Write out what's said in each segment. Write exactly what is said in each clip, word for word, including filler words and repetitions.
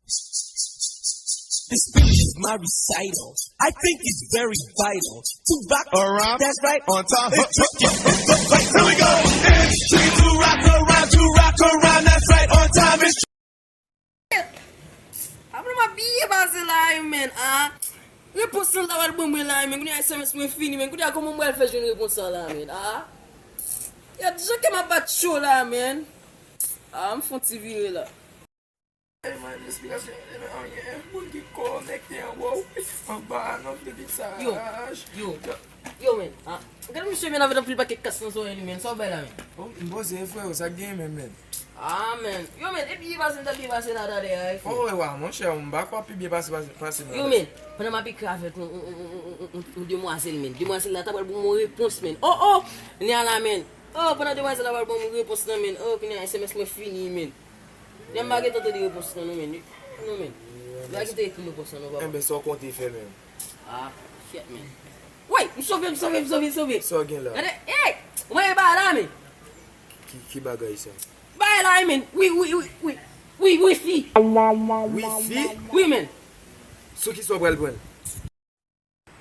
This beat is my recital. I think it's very vital to rock around. That's right. On time. It's tricky. Here we go. It's tricky to rock around, to rock around. That's right. On time. It's Apre m ap byen pase la, wi, men, a. Repons lan ta pral ban mwen la, men. Kounye a S M S mwen fini, men. Kounye a kòman m pral fè jwenn repons sa la, men, a? Gad jan kè m ap bat cho la, men. A, m fè yon ti vire la. Ay, man, esplikasyon, eh, anyen, moun ki konekte anba w, anba, nan vide sa. Yo, yo, yo, men, a, gade misye, men, avèk anpil pakèt kas nan zòrèy li, men, sa w bay la, men. Oh, m poze, frè, sa k gen, men, men. A, men. Yo, men, e byen pase, m ta byen pase la, talè a, frè. Oh, e wa, monchè, m pa kwè w pi byen pase, pase, pase, non. Yo, men, pandan m ap ekri avèk yon, yon, yon, yon, yon, yon, yon demwazèl, men. Demwazèl la ta pral ban mwen repons, men. Oh, oh, kounye a la, men. Oh, pandan demwazèl la pral ban mwen repons, nan, men. Oh, kounye a S M S mwen fini, men. Nèg m pa gentan tande repons lan non, men. Non, men. Yo pa gentan ekri repons lan non, papa. Enben, sa w konte fè, men? A, shit, men. Woy, m sove, m sove, m sove, m sove. Sa w gen la? Gade, ey! Ou mwen e ba la, men. Ki, ki bagay sa? Ba la, men. Wi, wi, wi, wi. Wi, wifi. Wifi? Wi, men. Sou ki sa w pral pran l?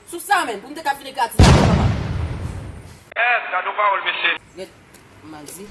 Sou sa menm, pou m te ka fini gratis avè papa. Yes, gad yon pawòl, mesye. Ret, m mal di.